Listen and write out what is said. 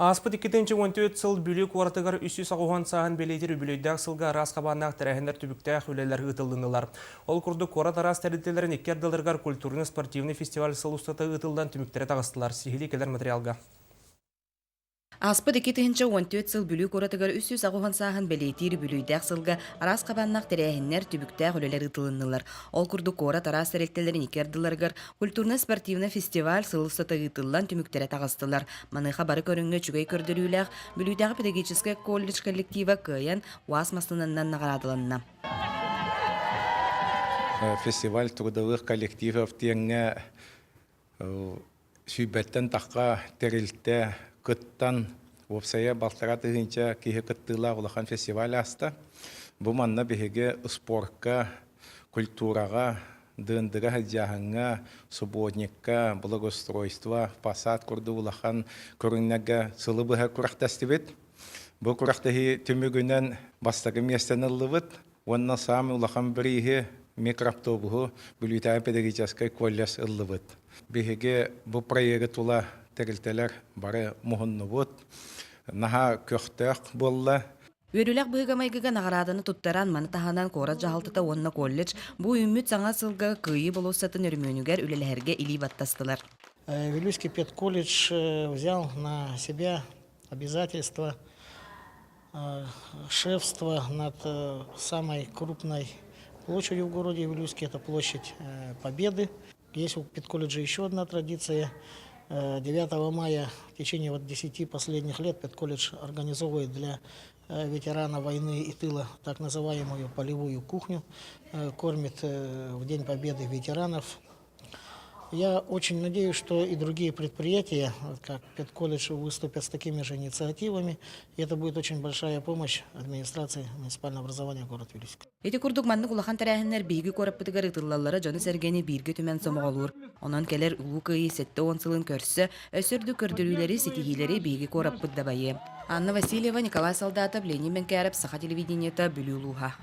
Ааспыт 2014 сыл Бүлүү куоратыгар 390 сааһын бэлиэтиир үбүлүөйдээх сылга араас хабааннаах тэрээһиннэр түбүктээх үлэлэр ыытыллыннылар. Ол курдук куорат араас тэрилтэлэрин икки ардыларыгар культурно-спортивный фестиваль сыл устата ыытыллан түмүктэрэ таҕыстылар. Сиһилии кэлэр материалга. Ааспыт 2014 сыл Бүлүү куоратыгар 380 сааһын бэлиэтиир үбүлүөйдээх сылга араас хабааннаах тэрээһиннэр, түбүктээх үлэлэр ыытылыннылар. Ол курдук куорат араас тэрилтэлэрин икки ардыларыгар культурно-спортивнай фестиваль сыл устата ыытыллан түмүктэрэ таҕыстылар. Маныаха бары көрүҥҥэ үчүгэй көрдөрүүлээх Бүлүүтээҕи педагогическай колледж коллектива кыайан УАЗ массыынанан наҕараадаланна. Фестиваль трудовых коллективов диэҥҥэ сүүрбэттэн тахха тэрилтэ кыттан, уопсайа балтараа тыһыынча киһи кыттыылаах улахан фестиваль ааста. Бу манна биһиги спорка, культураҕа, дындыга сылдьааһыҥҥа, субботникка, благоустройство, фасад курдук улахан көрүҥнэргэ сылы быһа күрэхтэстибит. Бу күрэхтэһии түмүгүнэн бастакы миэстэни ыллыбыт уонна саамай улахан бирииһи микроавтобуһу Бүлүүтээҕи педагогическай колледж ыллыбыт. Биһиги бу проегы тула тэрилтэлэр бары муһуннубут. Наһаа көхтөөх буолла. Үөрүүлээх быһыыга-майгыга наҕарааданы туттаран, маны таһынан куорат дьаһалтата уонна колледж бу үүммүт саҥа сылга Кыайыы болуоссатын өрөмүөнүгэр үлэлэһэргэ илии баттастылар. Вилюйский педколледж взял на себя обязательство шефство над самой крупной площадью в городе Вилюйске, это площадь Победы. Есть у педколледжа еще одна традиция. 9 мая в течение вот 10 последних лет педколледж организовывает для ветерана войны и тыла так называемую полевую кухню, кормит в День Победы ветеранов. Я очень надеюсь, что и другие предприятия, как педколледж, выступят с такими же инициативами. И это будет очень большая помощь администрации муниципального образования город Вилюйск. Ити курдук маннык улахан тэрээһиннэр биһиги куораппытыгар ыытыллаллара дьону-сэргэни бииргэ түмэн сомоҕолуур. Онон кэлэр Улуу Кыайыы 70 сылын көрсө, өссө үрдүк көрдөрүүлэри, ситиһиилэри биһиги куораппыт дабайыа. Анна Васильева, Николай Солдатов, Леонид Менкяров, Саха телевидениета, Бүлүү улууһа.